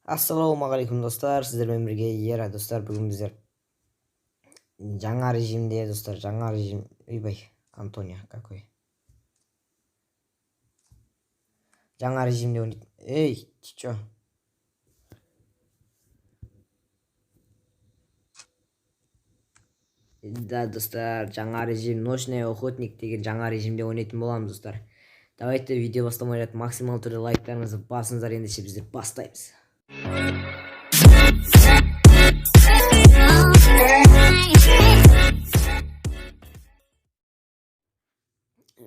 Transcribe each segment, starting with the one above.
Ассалаумағалейкум, достар! Сіздермен бірге Ера. Достар, бүгін біздер жаңа режимде, достар, жаңа режим. Ойбай, Антония какой жаңа режимде ойнайды. Эй, ты чё? Да, достар, жаңа режим, ночной охотник деген жаңа режимде ойнайтын боламыз. Достар, давайте, видео бастамай жатып, максимал түрде лайктарыңызды басыңыздар. Ендеше біздер бастаймыз.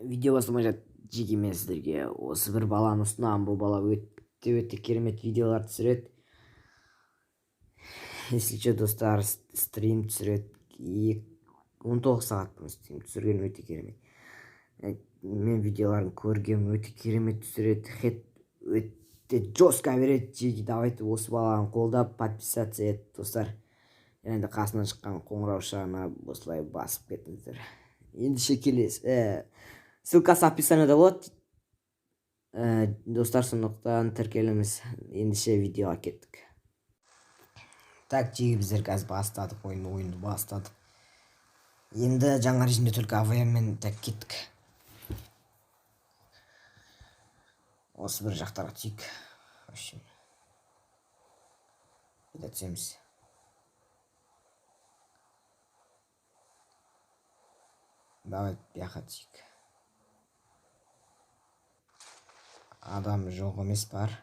Видео бастамай жатып, жеке мен сіздерге осы бір баланы ұсынамын. Бұл бала өте өте керемет видеолар түсіреді. Если че, достар, стрим түсіреді, 19 сағат бұрын стрим түсірген. Өте керемет. Мен видеоларын көргем, өте керемет түсіреді, хед өте жестко береді. Жеке, давайте, осы баланы қолдап, подписаться ет, достар, және де қасынан шыққан қоңыраушаны осылай басып кетіңіздер. Ендеше келесі, ссылкасы описанияда болады, достар, сондықтан тіркеліңіз. Ендеше видеоға кеттік. Так, жеге, біздер қазір бастадық ойынды, ойынды бастадық. Енді жаңа режимде, только АВМ мен. Так, кеттік, осы бір жақтарға түсейік. В общем, қайда түсеміз? Давай, бұяққа түсейік. Адам жоқ емес, бар,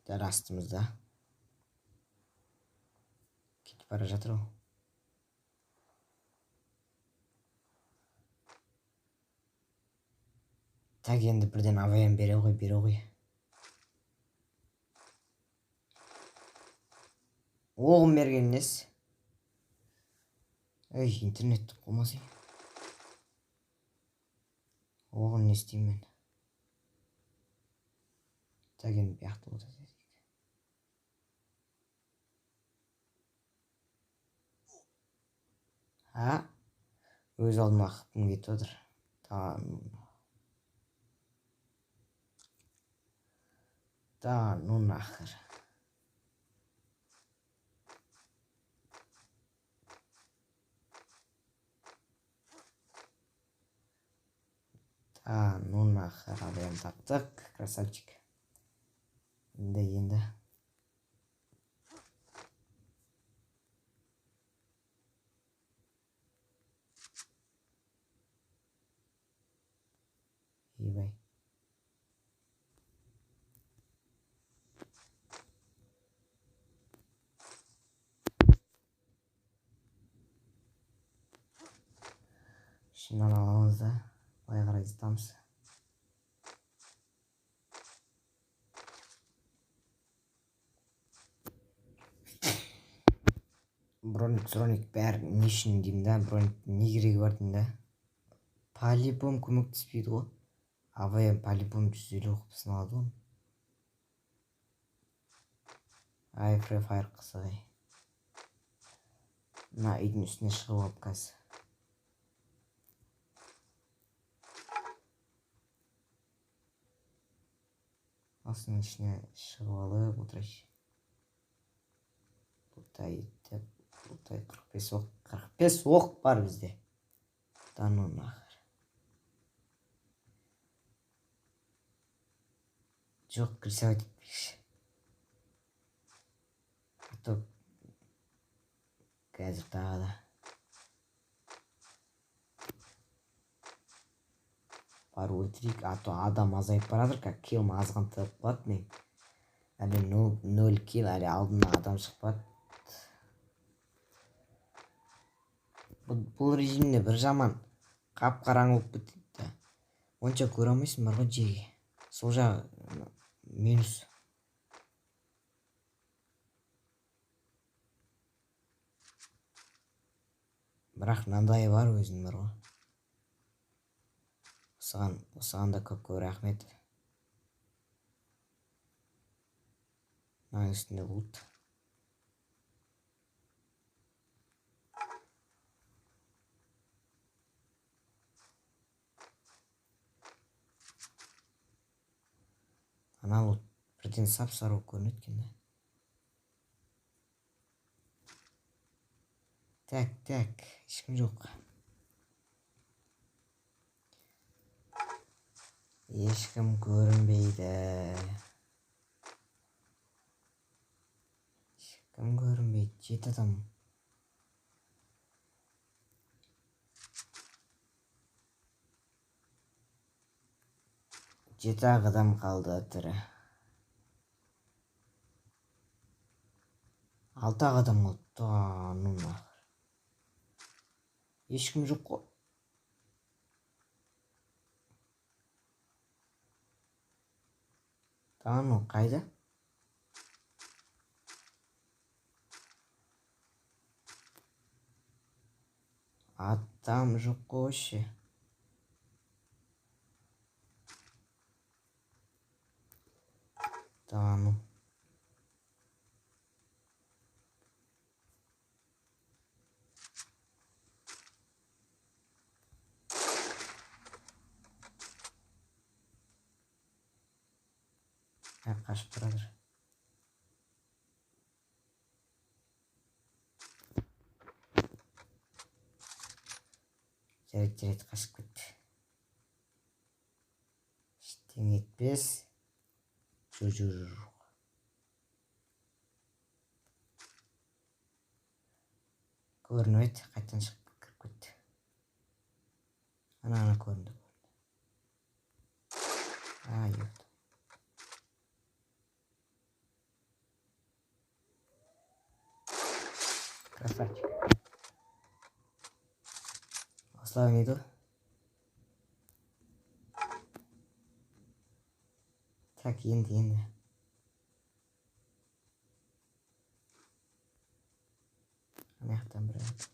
дәл астымызда кетіп бара жатыр ол. Так, енді бірден АВМ бере ғой, бере ғой. Оғым берген несі? Ей, интернетті қумасай. Оғын не істеймін мен? Так, енді бұяқты лутать етейік. А, өз алдыма қыпқым кетіп отыр. Да да ну нахер. Да ну нахер. АВМ таптық, красавчик. Енді, енді ойбай, ішінен аламыз да, былай қарай зытамыз. Броник, броник бәрі не үшін деймін да, броник не керегі бар деймін да. По-любому көмектеспейді ғой. АВМ по-любому 150 қылып сыналады ғой. Ай, Фри Фаер қызық ей. Мына үйдің үстіне шығып алып, қазір осының ішіне шығып алып отырайыншы. Лутай етіп, лутай. 45 оқ, 45 оқ бар бізде. Да ну нахер. Жоқ, рисовать етпейікші, а то қазір тағы да барып өлтірейік, а то адам азайып бара жатыр. Как киллім азғантай болып қалады мен. Әлі нөл килл, әлі алдымнан адам шықпады. Бұл режимде бір жаман, қап қараңғы болып кетеді да, онша көре алмайсың бар ғой, жеге. Сол жағы минус. Бірақ мынандай бар өзінің бар ғой. Осыған да көп көп рахмет. Мынаның үстінде лут. Ана лут. Бірден сап-сары болып көрінеді екен да. Так, так, ешкім жоқ. Ешкім көрінбейді. Ешкім көрінбейді. 7 адам. 7 адам қалды тірі. 6 адам қалды. Да, ну нахер. Ешкім жоқ қой. Да, ну қайда? Адам жоқ қой вообще. Да, ну. Қашып тұра тұр. Жарайды, жарайды, қашып кетті. Ештеңе етпес. Жүр, жүр, жүр. Көрініп еді, қайтадан шығып кіріп кетті. Ана, ана көрінді. Ай, ёпта. Красавчик. Осылай ойнайды ғой. Так, енді, енді. Ана жақтан бір адам.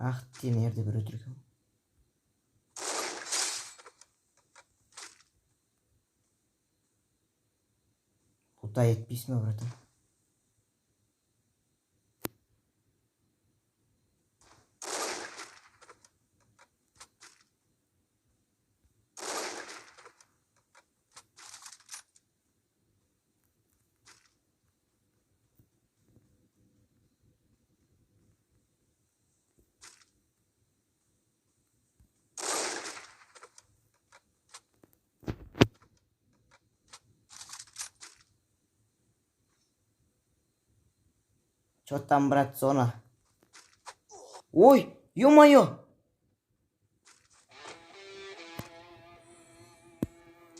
Ах, те жерде біреу тұр екен. Лутай етпейсің ба, братан? Чё там, брат, зона? Ой, ё-моё!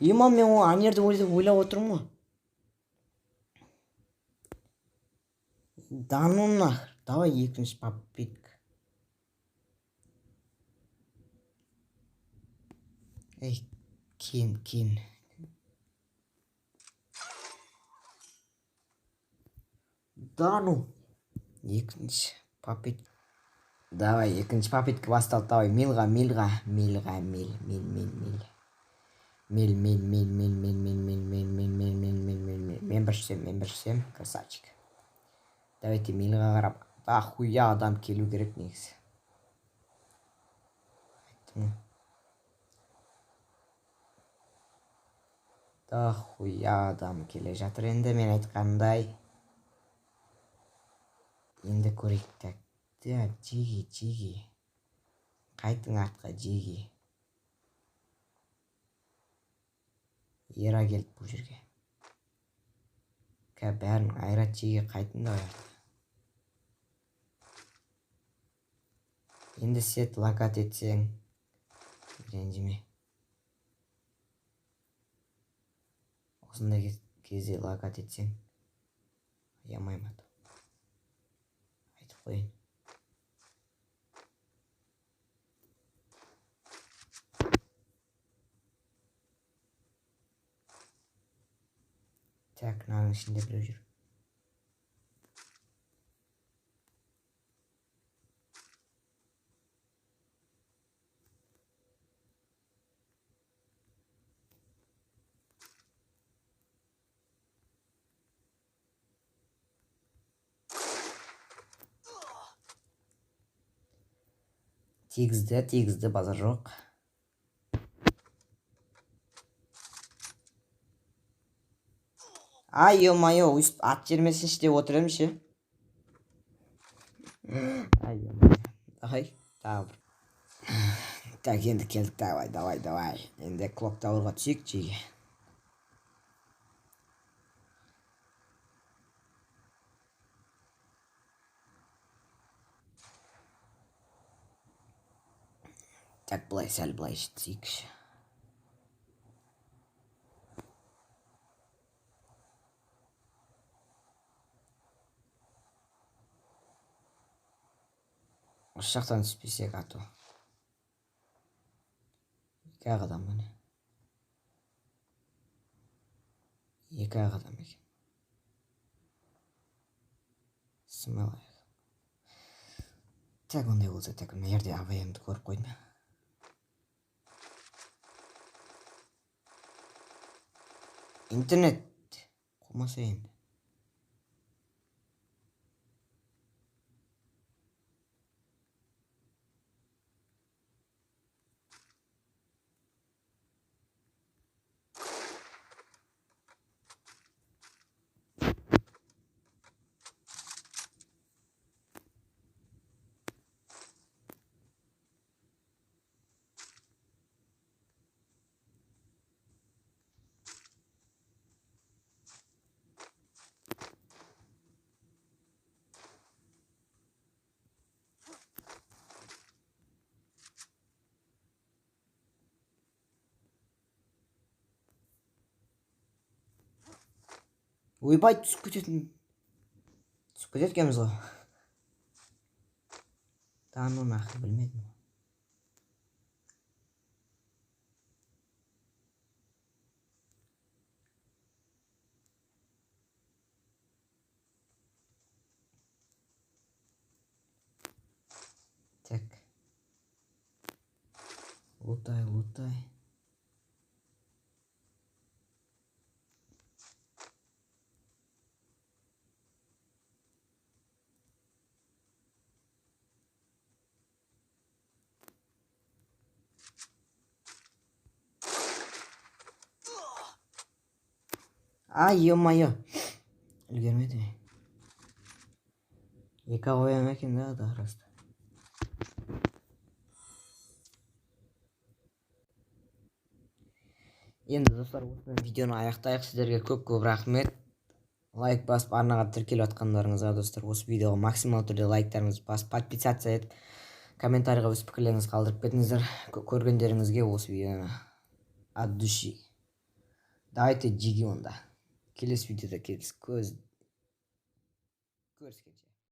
Ема, мен оны ана жерде ойлап отырмын ғой. Да ну нахер. Давай екінші попытка. Эй, кейін, кейін. Да ну. Екінші попытка. Давай, екінші попытка басталды. Давай, милға, милға, милға, мил, мил, мил, мил. Мил, мил, мил, мил, мил, мил, мил, мил, мил, мил, мил, мил, мил, мил. Мен бір түсем, мен бір түсем. Красавчик. Давайте милға қарап. Ахуя адам келу керек негізі. Айттым ғой. Ахуя адам келе жатыр енді мен айтқандай. Енді көрейік. Так, так, жеги, жеги. Қайтың артқа, жеги. Ера келді бұл жерге. Кә, бәрін айрат жеги, қайтың давай артқа. Енді сет лакат етсең, ренжіме. Осындай кезде лакат етсең, аямаймын. Айтып қояйын. Так, мынаның ішінде біреу жүр. Тигізді, тигізді, базар жоқ. Ай, ё-моё, өйстіп ат жібермесінші деп отыр едім ше. Ай, ё-моё. Давай, тағы бір. Так, енді келдік, давай, давай, давай. Енді Clock Tower'ға түсейік жеге. Так, былай сәл былай түсейікші. Осы жақтан түспесек, а то. Екі-ақ адам міне. Екі-ақ адам екен. Смело. Так, ондай болса, так, мына жерде АВМ-ді көріп қойдым. Интернет қумаса енді. Ойбай, түсіп кететін. Түсіп кетеді екенбіз ғой. Да ну нахер, білмедім. Так. Лутай, лутай. Ай, ё-моё. Үлгермеді. Екі қоям екен да, да, просто. Енді, достар, осымен видеоны аяқтайық. Сіздерге көп-көп рахмет. Лайк басып, арнаға тіркеліп жатқандарыңызға, достар, осы видеоға максимал түрде лайктарыңызды басып, подписаться етіп, комментарийға өз пікірлеріңізді қалдырып кетіңіздер. Көргендеріңізге осы видеоны от души. Давайте жиги онда. Келесі видеода көріскенше.